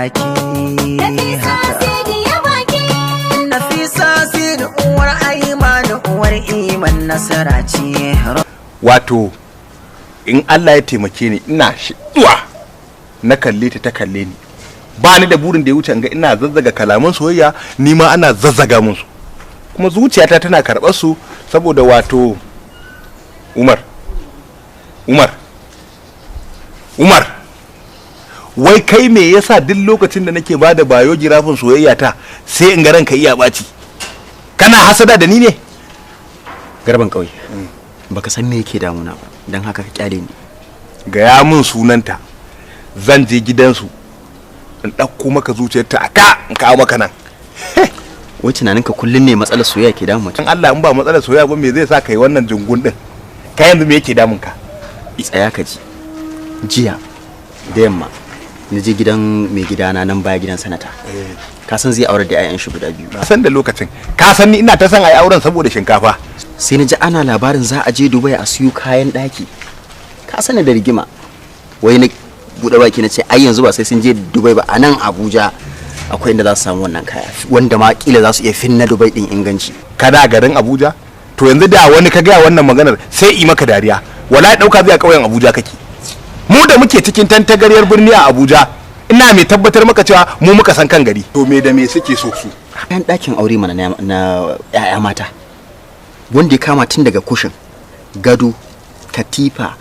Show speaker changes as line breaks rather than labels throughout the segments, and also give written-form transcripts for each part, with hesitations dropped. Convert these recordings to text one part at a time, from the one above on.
Ki haka. Nafisa Sidi, uwar Aimanu, uwar Iman, nasara ce.
Wato in Allah ya taimake ni, ina zuwa na kalle ta, ta kalle ni, ba ni da burin da ya wuce in ga ina zazzaga kalaman soyayya, ni ma ana zazzaga mun su, kuma zuciyata tana karɓar su. Saboda wato Umar, Umar, Umar, wai kai me yasa duk lokacin da nake bada bayo girafin soyayya ta sai in ga ranka iya ɓaci? Kana hasada da ni ne?
Garban ƙauye, baka san me yake damuna ba, don haka ka kyale ni.
Gaya min sunanta, zan je gidansu in ɗauko maka zuciyarta a ka in kawo maka nan.
Wai tunaninka kullun ne matsalar soyayya ke damun mutum?
In Allah, in ba matsalar soyayya ba, me zai sa kai wannan jungun din? Kai yanzu me yake damun ka?
Tsaya ka ji. Jiya da yamma na je gidan mai gidana nan baya gidan sanata. Ka san zai aurar da 'ya'yan shi guda biyu.
San da lokacin, ka san ni ina ta son ayi auren saboda shinkafa.
Sai na ji ana labarin za a je Dubai a siyo kayan ɗaki. Ka sani da rigima. Wai na buɗe baki na ce ai yanzu ba sai sun je Dubai ba, a nan Abuja akwai inda za su samu wannan kaya wanda ma kila za su iya fin na Dubai din inganci.
Kada a garin Abuja? To yanzu da wani ka gaya wannan maganar sai i maka dariya. Wallahi dauka zai a ƙauyen Abuja kake. Mu da muke cikin tantagaryar birni a Abuja, ina mai tabbatar maka cewa mu muka san kan gari. To me da me suke so su?
Kayan ɗakin aure mana na 'ya'ya mata, wanda ya kama tun daga cushion, gado, katifa,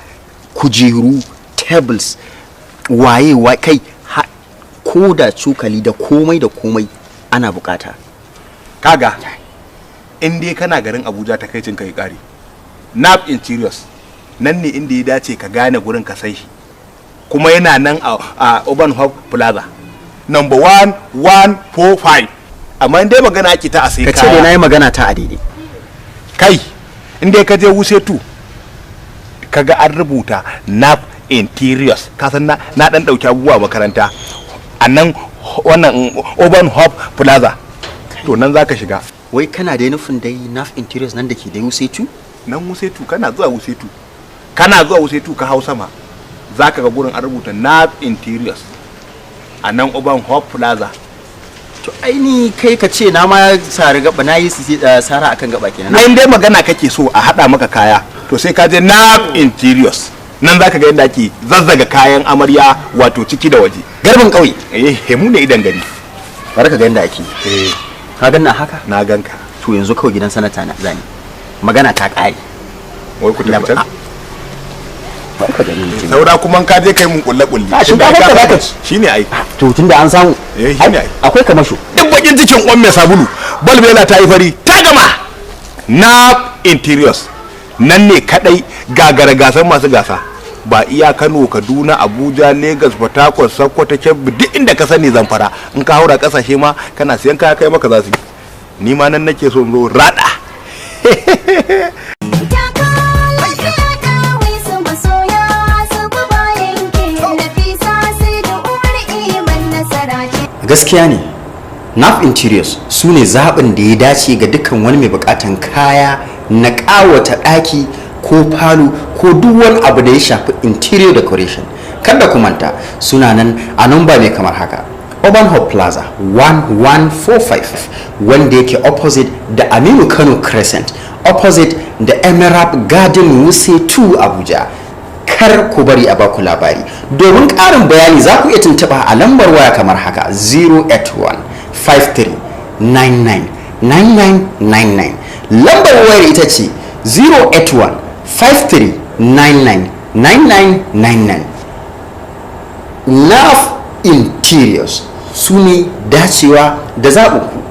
kujeru, tables, waye wa kai ko da cokali da komai da komai ana bukata.
Kaga, in dai kana garin Abuja, takaicin ka ya kare. Nap Interiors nan ne inda ya dace ka gane gurin, ka san shi. Kuma yana nan a Urban Hub Plaza, number 1145. Amma in dai magana ake ta a sai
Ka ce dai na yi magana ta a daidai.
Kai, in dai ka je Wuse 2 kaga an rubuta Nap Interiors, ka san na dan dauki abubuwa makaranta a nan wannan Urban Hub Plaza, to nan zaka shiga.
Wai kana da nufin dai Naf Interiors nan da ke da Wuse 2?
Nan Wuse 2. Kana zuwa Wuse 2, kana zuwa Wuse 2 ka hau sama, zaka ga gurin an rubuta Nap Interiors a nan Urban Hub Plaza.
To ai ni kai ka ce na ma sari gaba, na yi sara akan gaba kenan.
In dai magana kake so a hada maka kaya, to sai ka je Nap Interiors. Nan zaka ga yadda ake zazzaga kayan amarya, wato ciki da waje.
Garban ƙauye.
Eh, mu ne idan gari.
Bari ka ga yadda ake.
Eh.
Ka ganna haka?
Na ganka.
To yanzu kawai gidan sanata na zani, magana ta ƙare.
Wai ku tafi can?
Bari ka gani mutum.
Saura kuma ka je kai mun kulle kulle.
A shinkafa ka zaka ci.
Shine ai.
To tunda an samu.
Eh, shine ai.
Akwai kamasho.
Duk bakin cikin uwan mai sabulu, balbela ta yi fari ta gama. Na Interiors nan ne kadai gagara gasan masu gasa. Ba iya Kano, Kaduna, Abuja, Lagos, Port Harcourt, Sokoto, Kebbi, duk inda ka sani, Zamfara, in ka haura kasashe ma kana siyan kaya kai maka za su yi. Ni ma nan nake so in zo rada.
Taka lafiya, ɗawai su, masoya su bi bayan ki. Nafisa sai da uwar Iman, nasara ce.
Gaskiya ne, Naf Interiors su ne zaɓin da ya dace ga dukkan wani mai buƙatan kaya na ƙawata ɗaki ko falo ko duk wani abu da ya shafi interior decoration. Kada ku manta, suna nan a namba mai kamar haka: Urban Hope Plaza 1145, wanda yake opposite da Aminu Kano Crescent, opposite da Emerald Garden, Wuse 2, Abuja. Kar ku bari a baku labari. Domin ƙarin bayani za ku iya tuntuɓa a lambar waya kamar haka: 081 53 99 9999. Lambar wayar ita ce 081 53 99 9999. Naf Interiors su ne dacewa da zaɓinku.